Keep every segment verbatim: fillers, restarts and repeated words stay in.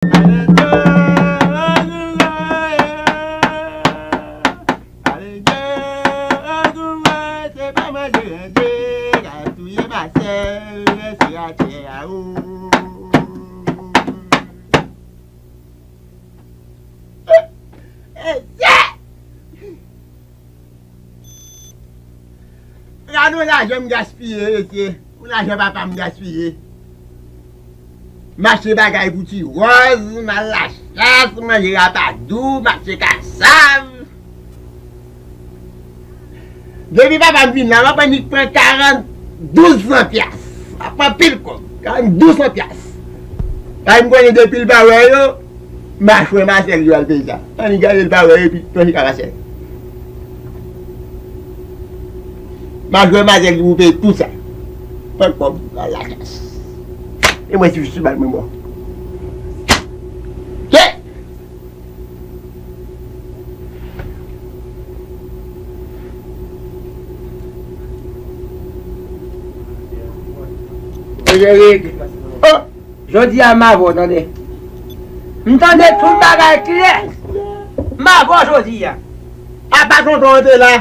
Alendye, Ogou, se pa manje ranje k ap touye Masèl, se atyè a ou. Mesye! Gade yon lajan m gaspiye, mesye. Yon lajan papa m gaspiye. M achte bagay pou ti Wòz, m al lachas, m manje rapadou, m achte kasav. Depi papa m vin la, m ap annik pran karanndouz san pyas. M ap pran pil kòb. Karanndouz san pyas. Kay m konnen depi l pa wè yo, machwè Masèl yo al peye sa. Annik gade l pa wè yo, epi manje ka Masèl. Machwè Masèl ki pou peye tout sa. Pran kòb, al lachas. E mwen si jis bal mwen mò. Ke! Frederic, oh, jodi a m avè w, tande. M tande tout bagay klè. M avè w jodi a. Apa tonton an te la?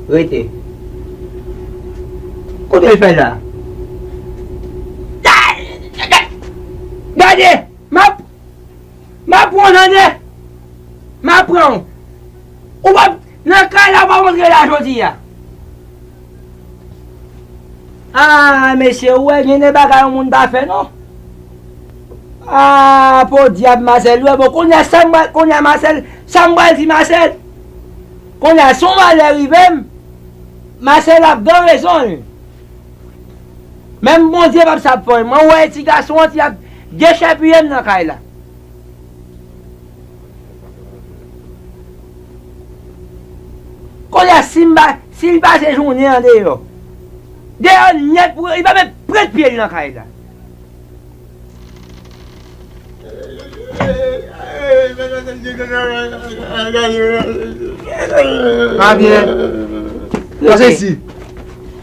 Rete. Kote l fè la? Gade! M ap, m ap pran w tande! M ap pran w! Ou p ap, nan kay la, ou p ap antre la jodi a! Ah, mesye, ou wè, gen de bagay yon moun pa fè, non. Ah, podyab, Masèl, ou wè, bon, kounye a, sa m pral, kounye a, Masèl, sa m pral di Masèl? Kounye a, si yon malè rive m, Masèl ap gen rezon l. Menm Bondye p ap sa fè l. Mwen wè ti gason an ti ap dechèpiye m nan kay la. Kounye a, si m pa, si l pase jounen an deyò, deyò nèt, pou li pa menm pran pye l nan kay la. Pa byen. Pase isi.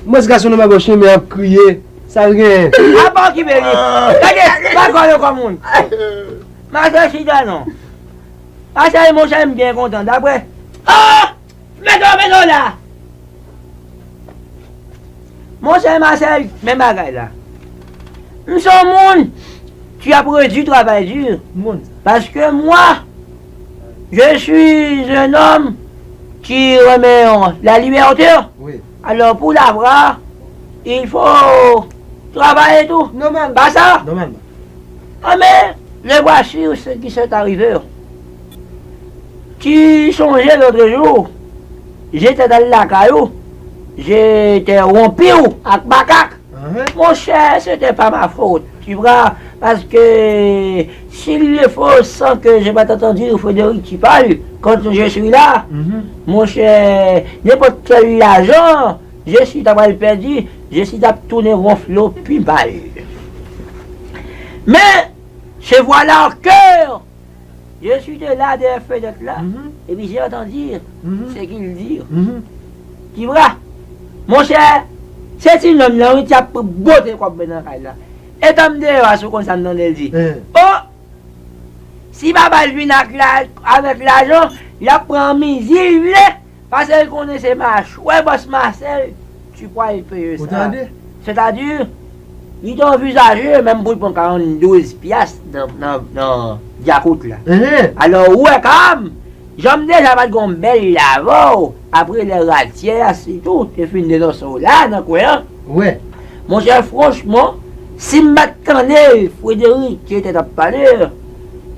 Mwen se gason nan mwen bò chemen ap kriye. Sa l gen? Apa w ki beni? Gade, pa kò yo kò moun. Mache chita non. Mache monchè m byen kontan. Dapre. Ah! Mete w, mete w la. Monchè Masèl, men bagay la. M se yon moun ki ap redi travay di. Moun. Paske mwa, je suis un homme ki renmen la libète. Wi. Alò, pou l avwa, il faut travailler tou. Nòmalman. Pa sa? Nòmalman. Ah, mais le voici ce qui s'est arrivé. Tu songes l'autre jour, j'étais dans la caillou, j'étais rompu ak makak. Monchè, c'était pas ma faute, tu vois, parce que s'il le faut, sans que j'ai pas entendu Frédéric qui parle, quand je suis là, monchè, nenpòt kèl lajan, Jesi ta pral pèdi, Jesi t ap tounen wonfle w pi mal. Men, se vwa la ke Jesi te la dèyè fenèt la, epi j'ai entendu ce qu'il dit. Ki vwa? Monchè, se ti nonm nan, wi, ki ap bote kòb mwen nan kay la. Etan m deyò a, si w konn sa m tande l di. Oh! Si papa l vin ak la, avèk lajan, l ap pran an mizi l vle, paske l konnen se machwè bòs Masèl ki pral peye sa. Sètadi, li te anvizaje menm pou l pran karanndouz pyas nan, nan, nan dyakout la. Alò, ou wè kanmenm, jan m deja pa t gen yon bèl lavè w, apre lè ratyè a sitou te fin denonse w la nan kwen an. Monchè, franchman, si m pa t tande Frédéric ki te t ap pale,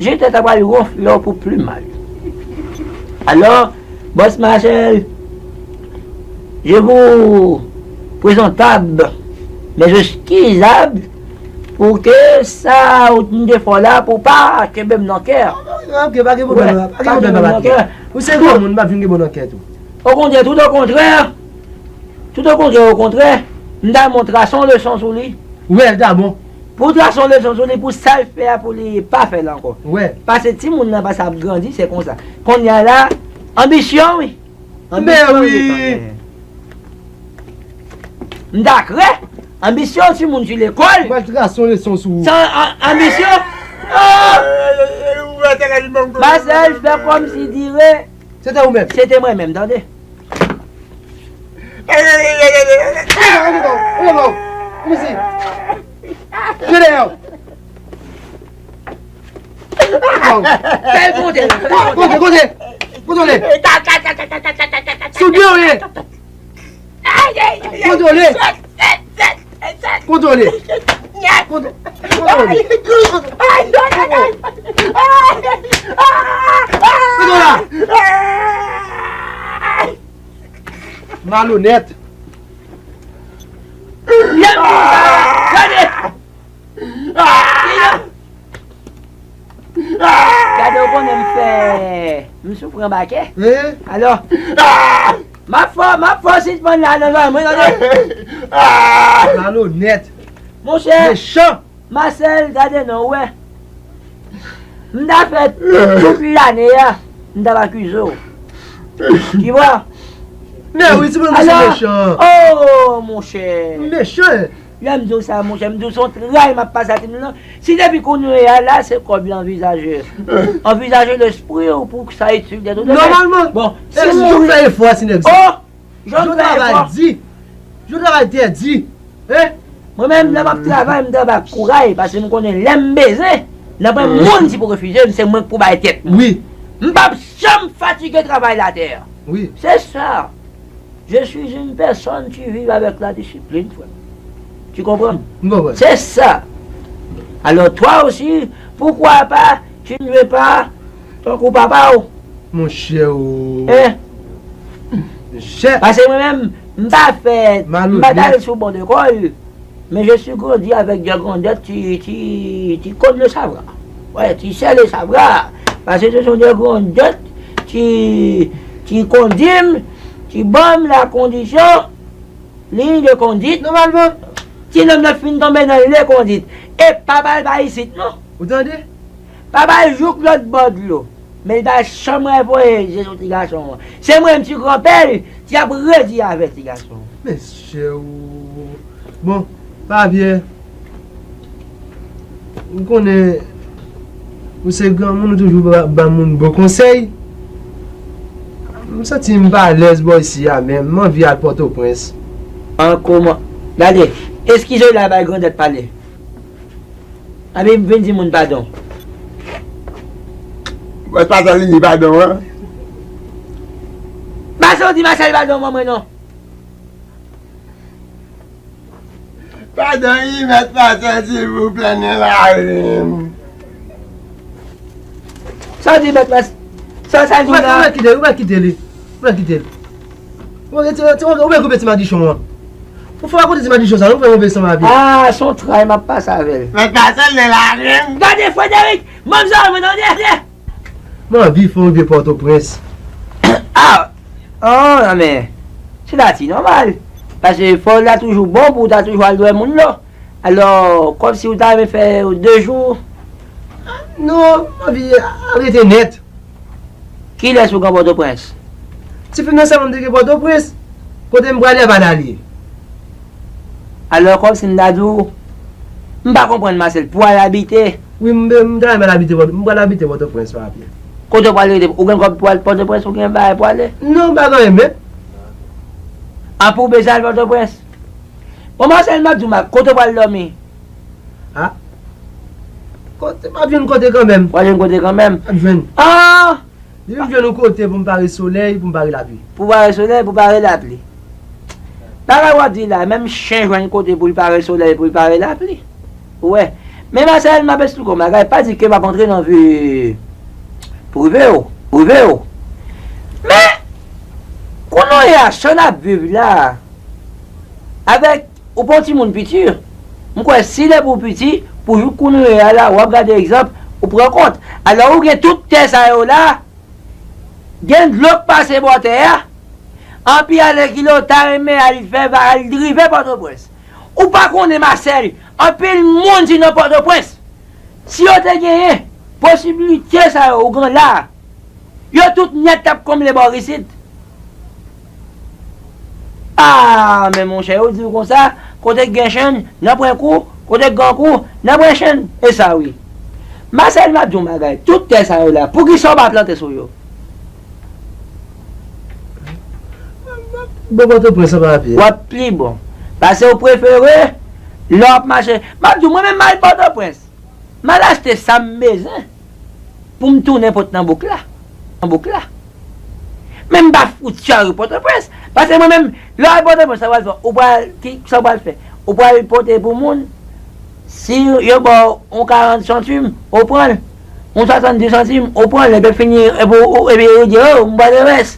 je te t ap pral wonfle w pou pi mal. Alò, bòs Masèl, je vous présentable mes excusables Pou ke sa ou t mande fò la, pou pa kenbe m nan kè. Ok, pa gen pwoblèm, pa gen pwoblèm, papa. Ou se granmoun, m pa vin gen bon nan kè tou. Okontrè, tout okontrè, tout okontrè, okontrè, m ta montre sa yon leson sou li. Wè, l ta bon. Pou trase yon leson sou li, pou sa l fè a, pou li pa fè l ankò. Wè. Paske timoun nan, paske ap grandi, se konsa. Kounye a la, anbisyon, wi. Anbisyon, wi. M ta krè. Anbisyon, timoun sou lekòl. Mwen trase yon leson sou ou. San an-, anbisyon. Ah! Masèl fè kòmsi dire. Se te ou menm. Se te mwen menm, tande. Vini dèyè w. Vini isi. Vini dèyè w. Fè l konte, fè l konte. Konte, konte. Kontwole. Sou byen w ye. Kontwole. Kontwole. Kontwole. Kontwole. Kontwole. Malonèt. Gade! Gade, ou konnen m fè, m soufri anba kè. Alò, m ap fè, m ap fè w sispann la nan zòrèy mwen, tande. Malonèt. Monchè. Mechan. Masèl, gade non, ou wè. M ta fè tout lane a, m t ap akize w. Tu vois? Men wi, ti moun se mechan. Oh, monchè. Mechan. Lè m di w sa, monchè, m di w se yon tray m ap pase a timoun nan. Si depi kounye a la, se kòb li anvizaje. Anvizaje lespri w pou sa itil de tout. Nòmalman, bon, e si ou fè efò a, ti nèg sa. Oh! Jan travay di. Jan travay tèdi. Hein? Mwen menm, lè m ap travay, m travay ak kouray, paske m konnen lè m bezwen, nan pwen moun ki pou refize m, se mwen k pou bay tèt mwen. Wi. M p ap janm fatige travay latè. Wi. Se sa. Je suis une personne qui vit avec la discipline, frère. Tu comprends? M konprann. C'est ça. Alors toi aussi, pourquoi pas, tu ne veux pas tankou papa w. Monchè o. Hein? Monchè. Paske mwen menm, m pa fè, m pa t al sou bò de kòl. Men je suis grandi avec des grands-ducs qui, qui, qui connaissent le savoir. Ouais, qui sait le savoir. Parce que ce sont des grands-ducs qui, qui condiment, qui ban m la condition, ligne de conduite. Nòmalman. Ti nonm nan fin tonbe nan le kondit. E pa ba l pa isit, non. Ou tande? Pa ba l jouk lòt bò dlo. Men li pa janm repoze je sou ti gason an. Se mwen menm ti granpè l, ki ap redi avè ti gason an. Mesye o. Bon, pa vye. M konnen ou se granmoun, ou toujou ba, ba moun bon konsèy. M santi m pa alèz bò isi a menm. M anvi al Pòtoprens. An kòman? Gade, eskize w la bay grandèt pale. Anben, vin di moun padon. Mèt Pasèl vin di padon, an. Pase w di Masèl padon ban mwen non. Padon wi, mèt Pasèl, silvouplè, nan lari m. Sa w di mèt Pasèl? Sa, sa l di la? Ou mèt kite, ou mèt kite li. Ou mèt kite li. Ou mèt, ou mèt koupe ti madichon an. Ou fè rakonte ti madichon sa, ou fè move san papye. Ah, se yon tray m ap pase avè l. Mèt Pasèl nan lari m. Gade Frederic, manzè mwen nan dèyè. M anvi fè w rive Pòtoprens. Ah! Oh, non, men, se dati nòmal. Paske fò w la toujou bon pou w ta toujou al dwè moun lo. Alò, kòmsi w ta renmen fè de jou. Non, m anvi arete nèt. Kilès ou gen Pòtoprens? Ti fi nan sèlman m te gen Pòtoprens. Kote m prale a pa la li ye. Alò, kòmsi m ta di w, m pa konprann, Masèl, pou w al abite. Wi, m, m ta renmen al abite Pòto-, m pral abite Pòtoprens, papye. Kote w pral rete? Ou gen kòb pou al Pòtoprens, ou gen bagay pou ale? Non, m pa gen anyen menm. A, pou w bezwen al Pòtoprens? Bon, Masèl, m ap di w, kote w pral dòmi? A. Kote, m ap jwenn kote kanmenm. W ap jwenn kote kanmenm? M ap jwenn. Ah! Depi m jwenn yon kote pou m pare solèy, pou m pare lapli. Pou pare solèy, pou pare lapli. Bagay w ap di la, menm chen jwenn kote pou l pare solèy, pou l pare lapli. Ou wè. Men Masèl, m ap esplike w bagay, pa di ke m ap antre nan vi prive w, prive w. Men, kounye a, jan n ap viv la, avèk ou pa yon timoun piti. M kwè si depi w piti, pou jouk kounye a la, w ap gade egzanp, ou pran kont. Alò, ou gen tout tè sa yo la, gen dlo k pase bò tè a, anpil alèkile w ta renmen al fè va al drive Pòtoprens. Ou pa konnen, Masèl, anpil moun ki nan Pòtoprens, si yo te genyen posiblite sa yo, ougan la, yo tout nèt t ap konble bò isit. Ah, men monchè, yo di w konsa, kote k gen chenn, nan pran kou, kote k gen kou, nan pran chenn. E sa wi. Masèl, m ap di w yon bagay, tout tè sa yo la, poukisa w pa plante sou yo? Bon, Pòtoprens an pa pye. W ap pli bon. Paske w prefere, lè w ap mache. M ap di w, mwen menm, m al Pòtoprens. M al achte sa m bezwen pou m tounen pot nan bouk la. Nan bouk la. Men m pa fout chari Pòtoprens. Paske mwen menm, lè w al Pòtoprens, sa w pral fè? Ou pral, ki, sa w pral fè? Ou pral pote pou moun? Si yo ba w yon karant santim, ou pran l. Yon swasanndis santim, ou pran l, epi fini, epi ou, epi ou di, oh, m pral revès.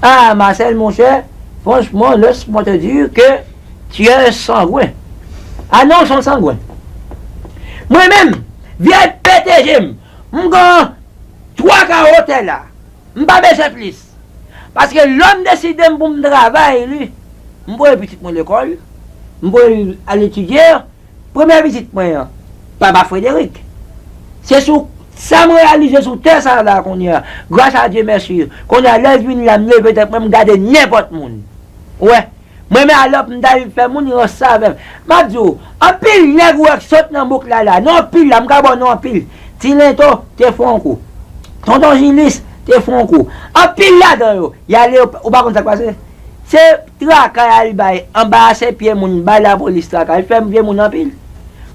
Ah, Marcel, monchè, franchman, laisse-moi te dire que tu es un sangwen. Ah non, son sangwen. Mwen menm, vye pete je m, m gen twa kawo tè la. M pa bezwen plis. Paske lè m deside m pou m travay li, m voye pitit mwen lekòl, m voye l al etidye, premye pitit mwen an, Papa Frédéric. Se sou sa m reyalize sou tè sa la kounye a. Gras a Dye, mèsi. Kounye a, lè l vin la, m leve tèt mwen, m gade nenpòt moun. Ou wè? Mwen menm alò m ta rive fè moun ranse avè m. M ap di w, anpil nèg ou wè k sot nan bouk la la, nan anpil la, m ka ba w non anpil. Ti Lento te fè yon kou. Tonton Jilis te fè yon kou. Anpil ladan yo, y ale, ou pa konn sa k pase? Se traka y al bay, anba a se pye moun, bay lapolis traka, l fè vye moun anpil.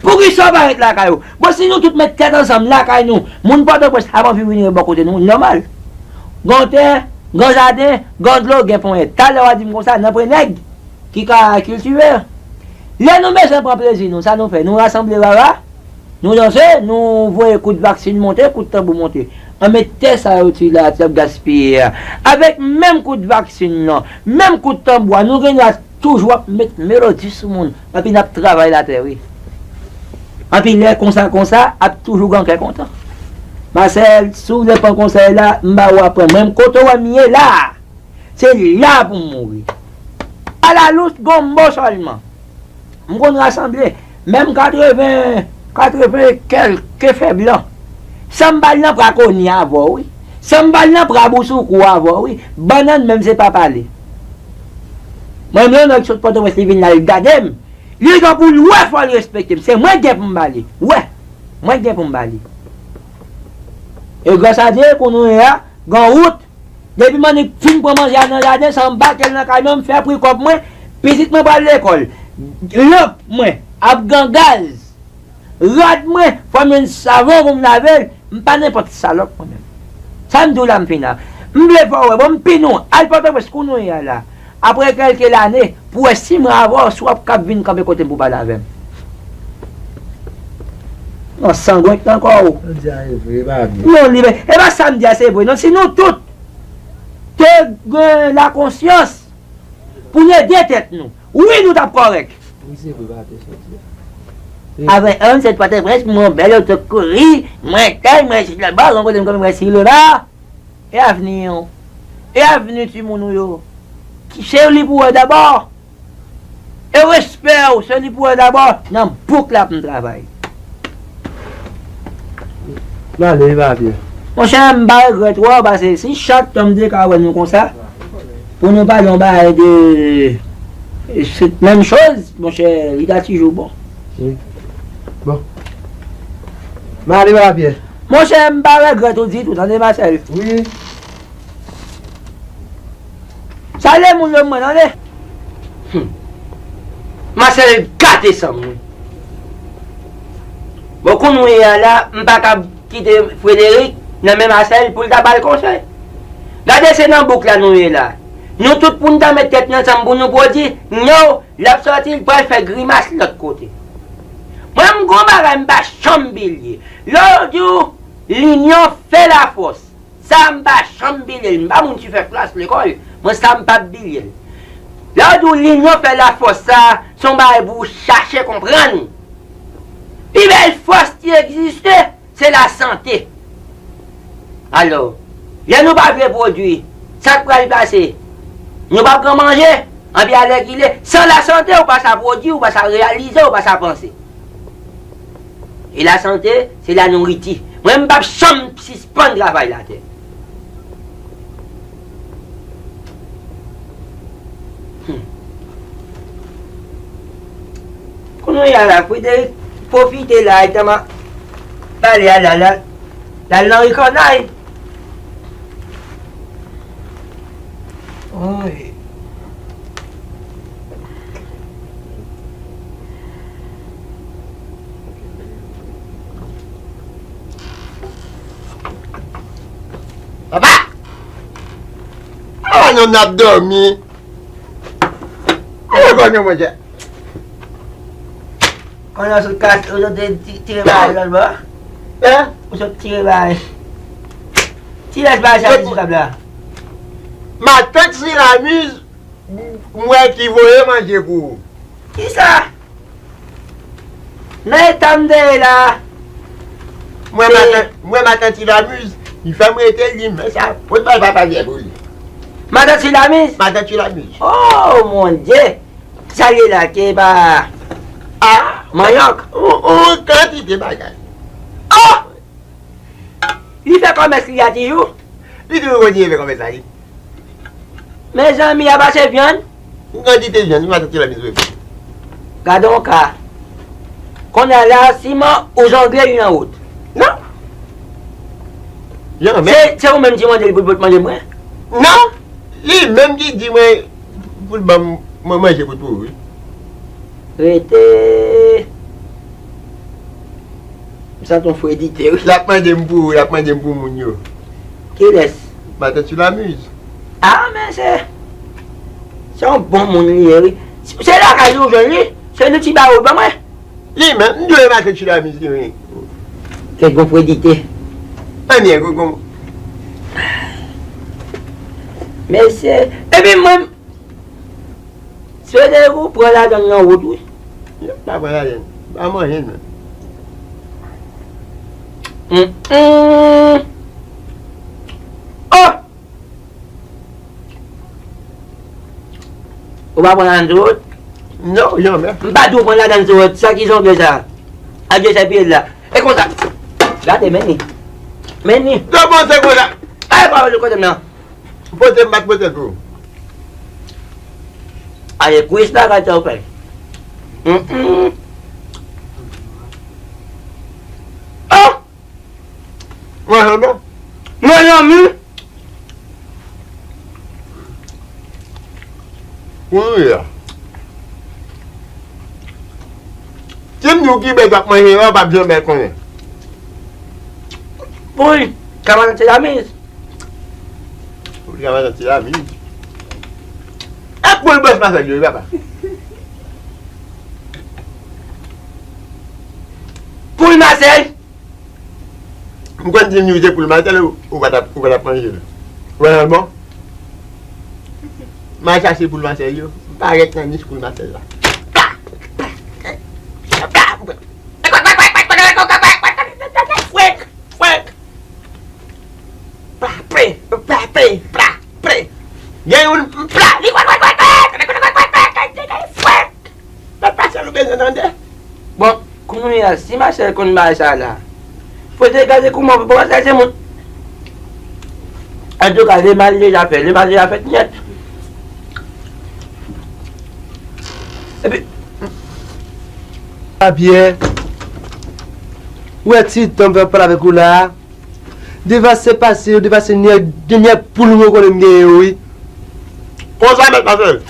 Poukisa w pa ret lakay ou? Bon, si nou tout met tèt ansanm lakay nou, moun Pòtoprens ap anvi vin ret bò kote nou, nòmal. Gen tè, gen jaden, gen dlo, gen ponyèt. Talè w a di m konsa, nan pre nèg ki ka kiltive. Lè nou bezwen pran plezi nou, sa nou fè? Nou rasanble rara, nou danse, nou voye kout vaksin monte, kout tanbou monte. An men tè sa yo ti la, ti ap gaspiye a. Avèk menm kout vaksin nan, menm kout tanbou a, nou gen dwa toujou ap met melodi sou moun. Anpi n ap travay latè, wi. Anpi lè konsa, konsa, ap toujou gen kè kontan. Masèl, si w vle pran konsèy la, m ba ou a pran. Mwen, kote w wè m ye la, se la pou m mouri. Alalous, gonbo sèlman. M konn rasanble, menm katreven, katreven kèlke fè blan. Sa m ba l nan pra koni avè w, wi. Sa m ba l nan pra bousoukou avè w, wi. Bannann menm se pa pale. Mwen menm, yon nèg sot Pòtoprens, li vin la, li gade m. Li gen pou l wè, fò l respekte m. Se mwen gen pou m ba li. Wè, mwen gen pou m ba li. E gras a Dye, kounye a, gen wout. Depi m annik fin pran manje a nan jaden, sa m anbake l nan kamyon, m fè pri kòb mwen, pitit mwen pral lekòl. Lanp mwen ap gen gaz. Rad mwen, fò m jwenn savon pou m lave l. M pa nenpòt salòp mwen menm. Sa m di w la m fin la. M vle fè w wè, bon, m pini w. Al Pòtoprens kounye a la. Apre kèlke lane, pou wè si mwen avè w, si w ap kab vin kanpe kote m pou pale avè m. Non, sangwen k nan kò w. Sa w di a e vre, pa byen. Non, li, e pa sa m di a se vre. Non, si nou tout te gen lakonsyans pou n ede tèt nou, wi, nou t ap kòrèk. Wi, se vre, pa byen sa w di a. Avè ann, se Pòtoprens, mwen bèl, yo te kouri, mwen kay, mwen chita ba, yon kote m kanpe, mwen si le ba. E avni w? E avni timoun ou yo? Ki se li pou wè dabò. E respè w, se li pou wè dabò. Nan bouk la pou m travay. M ale, papye. Monchè, m pa regrèt wè w, paske si chak tan m te ka wè nou konsa, pou nou pale yon bagay de, se menm choz, monchè, li ta toujou bon. Wi. Bon. M ale, papye. Monchè, m pa regrèt ou ditou, tande, Masèl. Wi. Sa le moun yo mwen, tande. Hmm. Masèl gate sanm mwen. Bon, kounye a la, m pa ka kite Frederic nan men Masèl pou l ta ba l konsèy. Gade, se nan bouk la nou ye la. Nou tout pou n ta met tèt nou ansanm pou nou pwodui. Non, l ap sòti, l pral fè grimas lòt kote. Mwen, m gon bagay, m pa janm bliye. Lè yo di w, l'union fait la force. Sa m pa janm bliye l. M pa moun ki fè klas lekòl, mwen sa m p ap bliye l. Lè yo di w linyon fè lafòs, sa se yon bagay pou w chache konprann. Pi bèl fòs ki egziste, se lasante. Alò, lè nou pa vle pwodui, sa k pral pase? Nou p ap gen manje, anpi alèkile, san lasante, ou pa sa pwodui, ou pa sa reyalize, ou pa sa panse. E lasante, se la nouriti. Mwen, m p ap janm sispann travay latè. Hmm. Kounye a la, Frederick pwofite la, li ta ma pale a la, la, la, nan rikònay. Oy. Papa! Awa, nonm nan ap dòmi. Awa, konnen mwen, djè. Konnen w sot kase, ou sot ti-, tire bagay lòt bò? Hein? Ou sot tire bagay. Ti rès bagay sa ki sou tab la. Matant Silamiz, m wè ki voye manje pou ou. Kisa? Nan eta m te ye la. Mwen matant, mwen matant Silamiz, li fè m rete li, men sa, pot bay papa vyè pou li. Matant Silamiz? Matant Silamiz. Oh, mon Dieu! Sa l ye la, ke pa manyòk? Ou, ou, kantite bagay. Oh! Li fè kòmès li a toujou? Li toujou kontinye fè kòmès la, wi. Mezanmi, a pa se vyann? Yon kantite vyann, li pa soti la mizwe. Gade yon ka. Kounye a la, siman ou jongle li nan wout. Non. Janmè. Se, se ou menm ki mande li pou l pot manje mwen? Non. Li menm ki di mwen pou l ban m, mwen manje pou tou, wi. Rete. M santi yon fredite, wi. L ap mande m pou, l ap mande m pou moun yo. Kilès? Matant Silamiz. Ah, men se, se yon bon moun li ye, wi. Se lakay li ou jwenn li? Se li ki ba ou l ban mwen? Li menm, m dwe matant Silamiz li, wi. Kèk bon fredite. Anyen, gon, gon. Mesye, epi mwen, Frederick pran ladann nan wout, wi. Yo, pa pran ladann. Pa manje, non. Mm, mm. Oh! Ou pa pran ladann sou wout? Non, janmè. M pa di w pran ladann sou wout. Sa ki zongle sa? Adye se pye l la. E konsa. Gade, men ni. Men ni. Kòman se konsa? Ay, pa wè kote m nan. Pote m bat pote tou. Ale, kwis la, gade sa w fè. Mm, mm. Ah! Mwen, non. Mwen, non, mi. Kounye a. Si m di w ki bèt w ap manje la, w p ap janm bèt konnen. Poul, ka matant Silamiz. Poul, ka matant Silamiz. E poul bòs Masèl yo, wi, papa. Poul Masèl. M konn di m se poul Masèl, ou, ou pa t ap, ou pa t ap manje l. Ou wè l bon? M al chache poul Masèl yo. M parèt nan nich poul Masèl la. Fwèk! Fwèk! Pra, pre, pra, pre, pra, pre. Gen youn, pra, li kwèk, kwèk, kwèk, kwèk, kwèk, kwèk, kwèk, kwèk, kwèk, fwèk. Pèp Masèl ou bezwen tande. Bon, kounye a, si Masèl konn bagay sa la, fò te gade kouman pou Masèl se moun. Antouka, lemal deja fèt, lemal deja fèt nèt. Epi, Papyè, ou wè ti tan m fè pale avèk ou la a? Devase pase yo, devase nèg, gen nèg poul mwen konnen m genyen yo, wi. Konsa, mèt Masèl.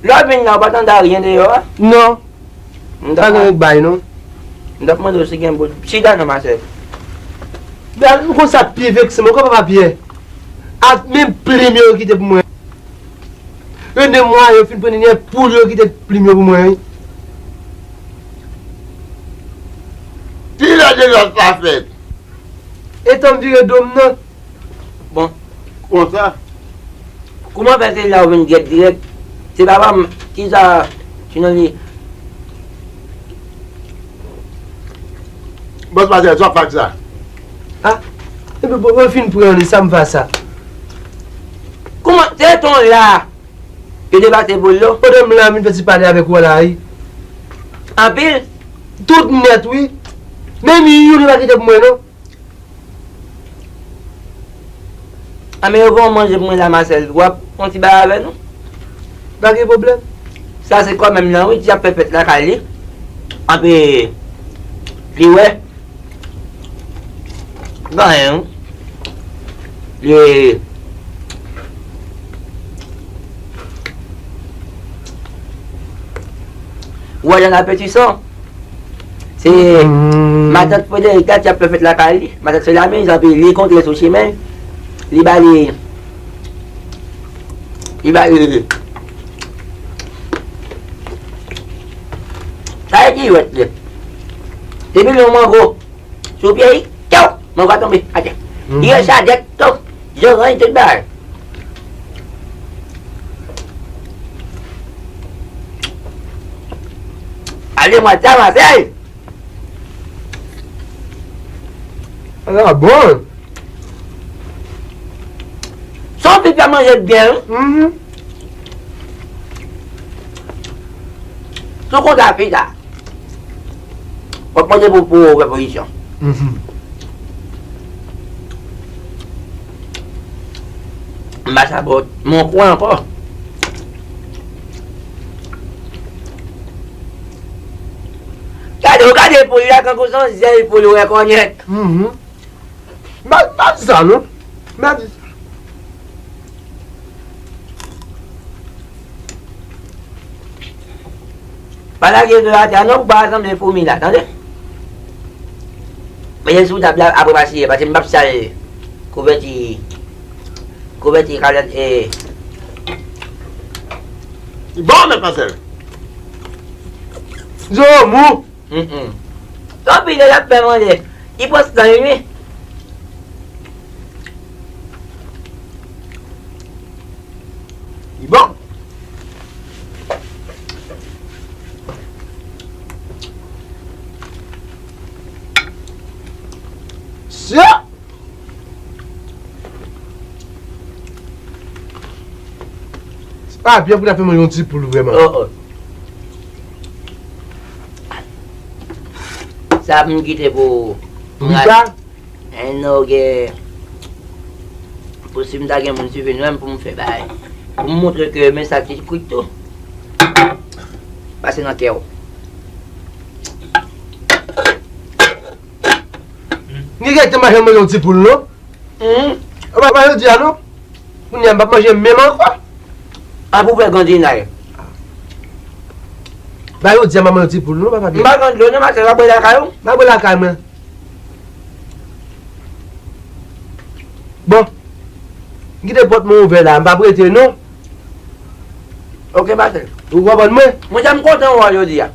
Lè w vin la, ou pa tande anyen deyò a? Non. M t ap, pa gen anyen k bay, non. M t ap mande w si gen bout chita non, Masèl. Dal, m konn sa pye vekse m ankò, papa Pyè. Ak menm plim yo yo kite pou mwen. Yo de mwa yo fin pran nèg poul yo kite plim yo pou mwen, wi. Kilè dezas la fèt? Etan m vire do m nan. Bon. Konsa. Kouman fè se la ou vin dyèt dirèk? Se papa m, kisa ti non li? Bòs Marcel, sa w ap fè ak sa? Ah, epi bon, mwen fin pran li, sa m fè sa? Kouman, se ton la? Yo te pase pou l yo? Pandan m la, m vin fè ti pale avèk ou la, wi. Anpil? Tout nèt, wi. Menm youn li pa kite pou mwen, non. Anben yo fè yon manje pou mwen la Marcel, w ap fè yon ti bagay avè nou? Pa gen pwoblèm. Sa se kòmè m nan wi, ti ap fè fèt lakay li. Anpi li wè. Gen anyen wi. Li wè jan apetisan. Se matant Frederick la ki ap fè fèt lakay li. Matant Selamin, epi li kontre sou chimen. Li ba li. Li ba li. Sa e ki wèt li. Depi li yon mango sou pye li, tyow! Mango a tonbe atè. Li rechajè, tyow! Zoranj, tout bagay. Ale mwa sa, Marcel! Ala bon! Son fi fè manje byen, wi. Sou konsa fi sa. W ap manje pou pou ou fè pozisyon. M pa sa bòt, men w kwè ankò. Gade, w gade poul la, kankou se yon zèl poul ou rekònèt. M pa di sa non. M pa di sa. Pa lage zo atè a non pou pa sanble foumi la, tande. Mete l sou tab la apre m asiye, paske m p ap sal kouvèti, kouvèti kalan, e. Bon, mèt Marcel. Zo mou. Tanpri lè l ap fè manje, li pran san li wi. Li bon. Sè! Se pa byen pou ta fè mwen yon ti poul vrèman. Oh, oh. Sa pou m kite pou ou. Pou m ka? Enn nou gen. Pou si m ta gen moun swivi nou menm pou m fè bagay. Pou m montre ke men sa ki kwit tou. Pase nan kè w. Ni gen tan mache mwen yon ti poul non. Ou pa pa yo di a non. Kounye a m p ap manje menm ankò. A pou fè grandinay. Ba yo di a manman yon ti poul non papa. M pa pran dlo non mache pa bwe lakay ou. Pa bwe lakay mwen. Bon. M kite pòt mwen ouvè la, m p ap rete non. Ok mache. Ou konprann mwen? Mwen jan m kontan wè w jodi a.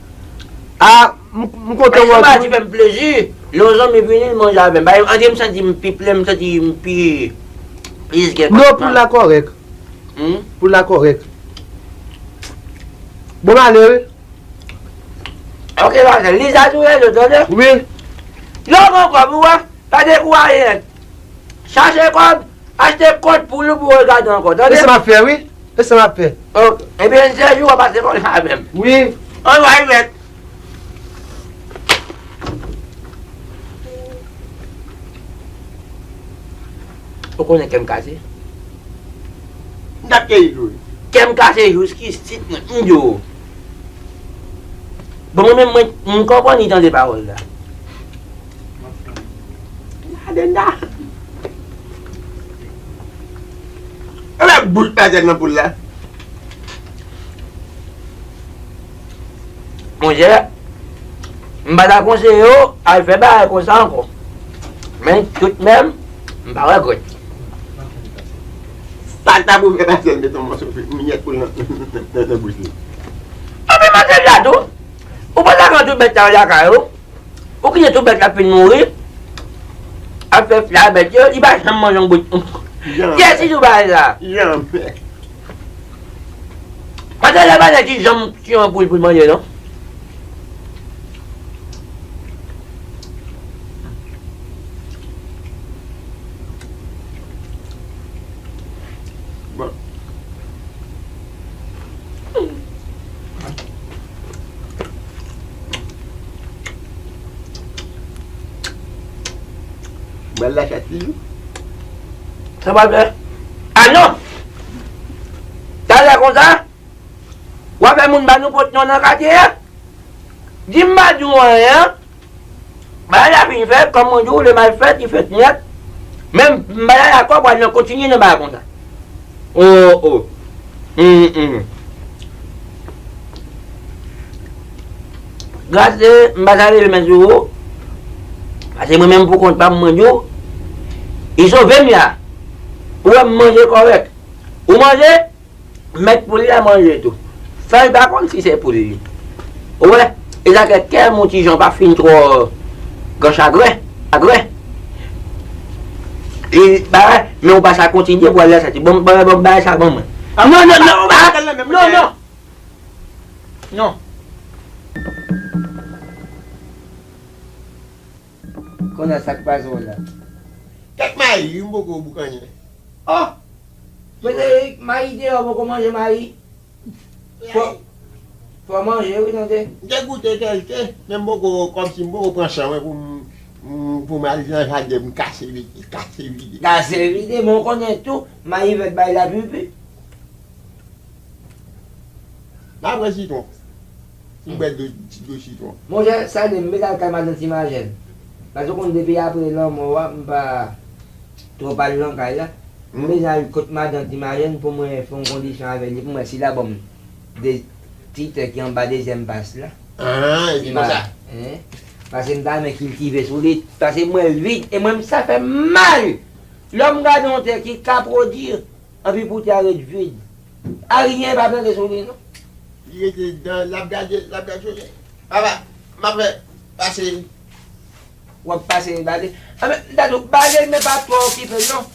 A, m kontan wè w tou. Sa fè m plezi. Lè yon zanmi vini, l manje avè m. Paske antre m santi m pi plen, m santi m pi plis gen kontantman. Non, poul la kòrèk. Poul la kòrèk. Bon, m ale wi. Ok, mache. Li sa tou rezo, tande? Wi. Lè w gen kòb, ou wè, pa dekouraje nèt. Chache kòb, achte kòd poul ou pou w gade ankò, tande? E sa m ap fè wi. E sa m ap fè. Ok. Ebyen, se jou w ap pase konsa menm. Wi. Ann bay nèt. Ou konnen kè m kase? M t ap keyi tou wi. Kè m kase jiskisit mwen, m di w. Bon, mwen menm, mwen, m konprann li tande pawòl la. Gade la. Ala bout pazèl nan poul la. Monchè, m pa ta konseye w al fè bagay konsa ankò. Men tout menm, m pa regrèt. Sa ta pou fè pase l mete yon mòso miyèt poul nan, nan, nan bouch li. Anpi mache la tou. Ou pa ta pran tout bèt sa yo lakay ou. Ou kite tout bèt la fin mouri. Ap fè fla bèt yo, li pa janm manje yon bout. Kiyès ki di w bagay sa? Janm. Pase la pa nèg ki janm tiye yon poul pou l manje, non. Bon. Bal la chat li. Sa pa fè. Ah non! Talè konsa, w a fè moun ba nou pot non nan katye a. Di m pa di w anyen. Bagay la fin fèt, kòm mwen di w, le mal fèt, li fèt nèt. Men m pa dakò pou al nan kontinye nan bagay konsa. Oh, oh. Hum, hum. Gras, eh, m pa sa leve men sou ou. Paske mwen menm pou kont pa m, mwen di w, li sove m la. Ou wè m manje kòrèk. Ou manje, mèt poul la manje tou. San li pa konn si se poul li. Ou wè, e sa fè kè m yon ti jan pa fin twò gran chagren, chagren. E bagay, men ou pa sa kontinye pou al la sati. Bon, bon, bon, bagay sa ban mwen. Ah, non, non, non, ah, non, non. Non. Konnen sa k pase w la. Kèk mayi, wi, m poko boukannen. Oh! Frederic, mayi deyò, poko manje mayi. Fò, fò manje, wi, tande. M te goute kèlke, men m poko, kòmsi m poko pran chan mwen pou m, m, pou m al nan jaden, m kase vide, kase vide. Kase vide, men w konnen tou, mayi vèt bay lapipi. M a pran sitwon. M bwè dlo, dlo sitwon. Monchè, sa de m bezwen al kay madan Ti Majèn. Paske w konn depi apre lanmò a, m pa twò al nan kay la. M bezwen al kot madan Ti Majèn pou mwen fè yon kondisyon avè li, pou mwen si l a ban m de ti tè ki anba dezyèm pas la. Ah, epi konsa. Hein? Paske m ta renmen kiltive sou li. Paske m wè l vid, e mwen, sa fè m mal. Lè m gade yon tè ki ka pwodui, anpi pou tè a ret vid. Ayen pa plante sou li, non. Li rete dan, l ap gade, l ap gade sou li. Papa, m ap fè pase. W ap pase bale. Anben, m ta di w bale l, men pa twò okipe l, non.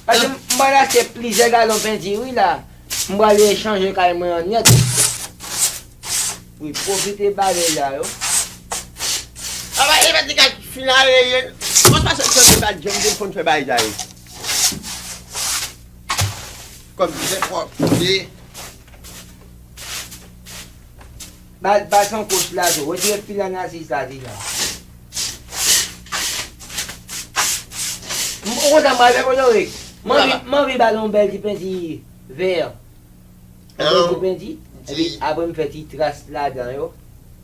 Paske m pral achte plizyè galon penti, wi, la. M pral chanje kay mwen an nèt. Wi, pwofite bale la, yo. Papa, e pa ti ka fin areye. Mwen pa sot sot pa janm te konn fè bagay sa yo. Kòm se pwòpte. Ba, ba san kouch la tou. Retire fil annasis la deja. M, ou konn sa m pral fè, Frederic? M anvi, m anvi ba l yon bèl ti penti vè. Yon bèl ti penti. Epi apre m fè ti tras ladan yo.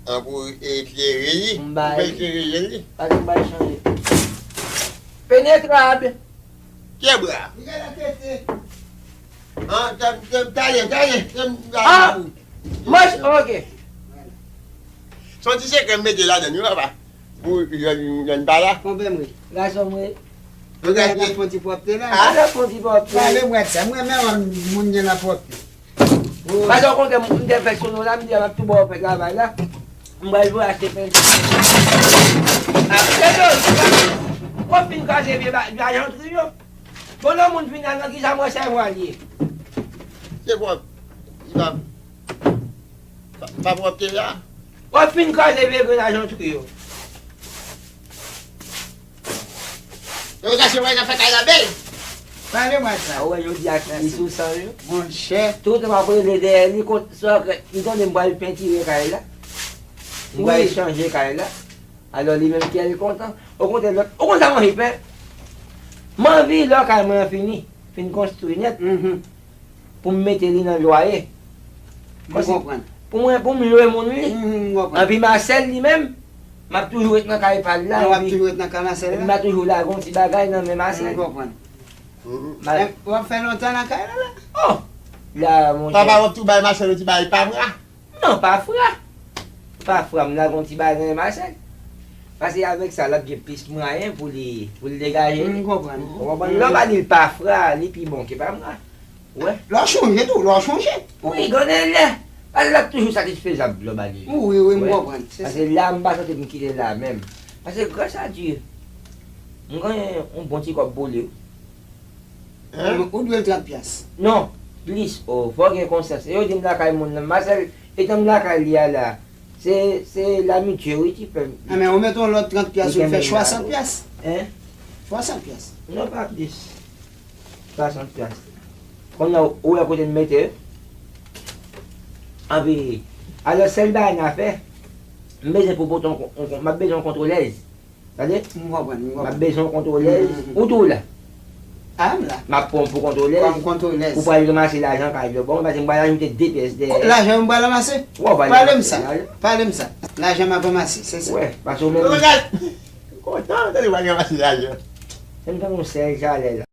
An pou eklere li. M bay. Pou eklere li. Paske m bay chanje. Penetrab. Kè bra. Li gen la tete. An, talè, talè, talè. Ah! Mwen, ok. Se yon ti sekrè m mete ladan, wi, papa. Pou jèn, jèn pa la. Konpè mwen. Gason mwen. Mwen ap fè yon ti pwòpte la. Ah, ap fè yon ti pwòpte. Pale mwen sa. Mwen renmen wè moun gen lapwòpte. Paske w konnen m te fè sou nou la, m di m ap tou ba w fè travay la. M pral voye achte penti. Apre yo, w ap fin kraze vye ba-, vye ajan triyo. Bon, lè moun fin al nan kisa mwen sèvo al ye? Se pwòp. Li pa, pa, pa pwòpte la. W ap fin kraze vye grenn ajan triyo. Yo, sa se wè nan fè kay la bèl. Pale mwen sa. Ou wè jodi a ki li sou san yo. Monchè. Tout w ap rele dèyè li kont sa, li konnen m pral pentire kay la. M pral chanje kay la. Alò, li menm kè l kontan. Okontrè, lòt, ou konn sa m anvi fè? M anvi lè kay mwen an fini, fin konstwi nèt, pou m mete li nan lwaye. M konprann. Pou mwen, pou m lwe moun li. M konprann. Anpi Marcel li menm, m ap toujou ret nan kay pa l la. Ou ap toujou ret nan kay Marcel la? M ap toujou lage yon ti bagay nan men Marcel. M konprann. W ap fè lontan nan kay la la? Oh! La, monchè. Papa, w ap tou bay Marcel yon ti bagay pa vre? Non, pa fra. Pa fra, m lage yon ti bagay nan men Marcel. Paske avèk sa, l ap gen plis mwayen pou li, pou l degaje li. M konprann. Ou konprann? Lè w pa di l pa fra, li pi bon ke pa mwa. Ou wè? Lè w chonje tou, lè w chonje. Wi, gen de lè. Paske l ap toujou satisfezab lè w ba li. Wi, wi, m konprann. Paske la, m pa santi m kite l la menm. Paske gras a Dye, m genyen yon bon ti kòb pou li. Hein? Ou dwe l trant pyas. Non. Plis, o, fò w gen konsyans. E yo di m lakay moun nan, Masèl, etan m lakay li a la, se, se lamitye, wi, ki fè m. A, men ou mete yon lòt trant pyas, ou fè swasant pyas. Hein? Swasant pyas. Non, pa plis. Swasant pyas. Kounye a, ou wè kote m mete yo? Anpi, alò, sèl bagay n a fè, m bezwen pou pote yon kon-, yon kon-, m ap bezwen yon kontwolèz. Tande? M konprann, m M ap konprann. Bezwen yon kontwolèz. Mm, mm, mm. Ou tou la? A, m la. M ap pran pou kontwolèz. Kòm kontwolèz. Ou pral ranmase lajan kay yo. Bon, paske m pral ajoute de pyès dèyè. Lajan m pral ranmase? Wè, w pral Pale m ranmase sa. Lajan. Pale m sa. Lajan m ap ranmase, se sa. Wè, paske ou menm. Kontan, tande w pral ranmase lajan. Se m tankou sèl jalè la.